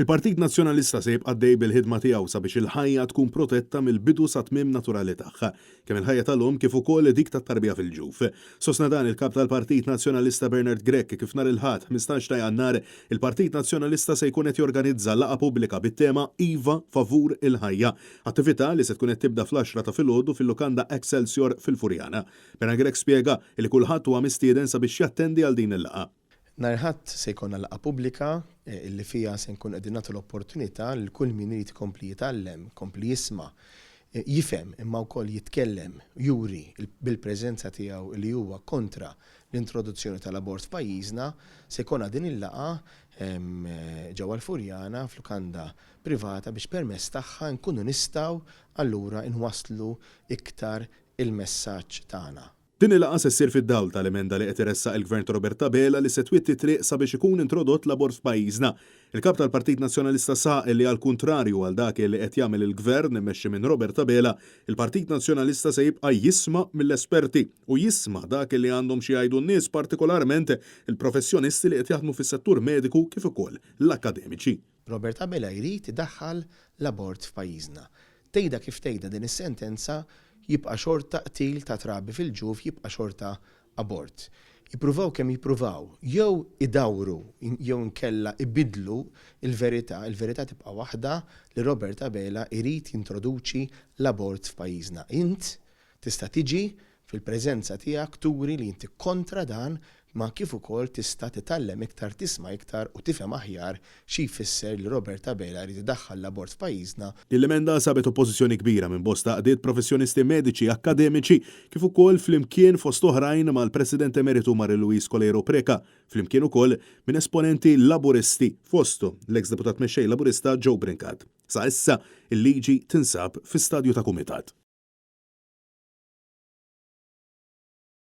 Il-Partit Nazzjonalista se jibqa' għaddej bil-ħidma tiegħu sabiex il-ħajja tkun protetta mill-bidu sat-tmiem naturali tagħha, kemm il-ħajja tal-omm kif ukoll dik tat-tarbija fil-ġuf. Sostna dan il-Kap tal-Partit Nazzjonalista Bernard Grech kif nhar il-Ħadd, 15 ta' Jannar, il-Partit Nazzjonalista se jkun qed jorganizza laqgħa pubblika bit-tema Iva favur il-ħajja, attività li se tkun qed tibda fl-għaxra ta' filgħodu fil-lukanda Excelsior fil-Furjana. Bernard Grech spjega li kulħadd huwa mistieden sabiex jattendi għal din il-laqgħa. Nhar il-Ħadd se jkollna laqgħa pubblika li fiha se nkunu qegħdin nagħtu l-opportunità lil kull min irid ikompli jitgħallem, ikompli jisma', jifhem imma wkoll jitkellem, juri bil-preżenza tiegħu li huwa kontra l-introduzzjoni tal-abort f'pajjiżna. Se jkollna din il-laqgħa ġewwa l-Furjana f'lukanda privata biex permezz tagħha nkunu nistgħu allura nwasslu iktar il-messaġġ tagħna. Din il-laqgħa se ssir fid-dawl tal-emenda li qed iressaq il-Gvern ta' Robert Abela li se twitti t-triq sabiex ikun introdott l-abort f'pajjiżna. Il-Kap tal-Partit Nazzjonalista saħaq li għall-kuntrarju għal dak li qed jagħmel il-Gvern immexxi minn Robert Abela, il-Partit Nazzjonalista se jibqa' jisma' mill-esperti u jisma' dak li għandhom xi jgħidu n-nies partikolarment il-professjonisti li qed jaħdmu fis-settur mediku kif ukoll l-akkademiċi. Robert Abela jrid idaħħal l-abort f'pajjiżna. Tgħidha kif tgħidha din is-sentenza jibqa' xorta qtil ta' trabi fil-ġuf jibqa' xorta abort. Jippruvaw kemm jippruvaw jew idawru jew inkella ibiddlu l-verità, il-verità tibqa' waħda li Robert Abela jrid jintroduċi l-abort f'pajjiżna. Int tista' tiġi fil-preżenza tiegħek turi li inti kontra dan ma kif ukoll tista' titgħallem iktar, tisma' iktar u tifhem aħjar xi jfisser li Robert Abela jrid idaħħal l-abort f'pajjiżna. Din l-emenda sabet oppożizzjoni kbira minn bosta għaqdiet professjonisti mediċi, akkademiċi, kif ukoll flimkien fost oħrajn mal-President Emeritu Marie Louise Coleiro Preca, flimkien ukoll minn esponenti Laburisti, fosthom l-eks Deputat Mexxej Laburista Joe Brincat. Sa issa, il-liġi tinsab fi stadju ta' kumitat.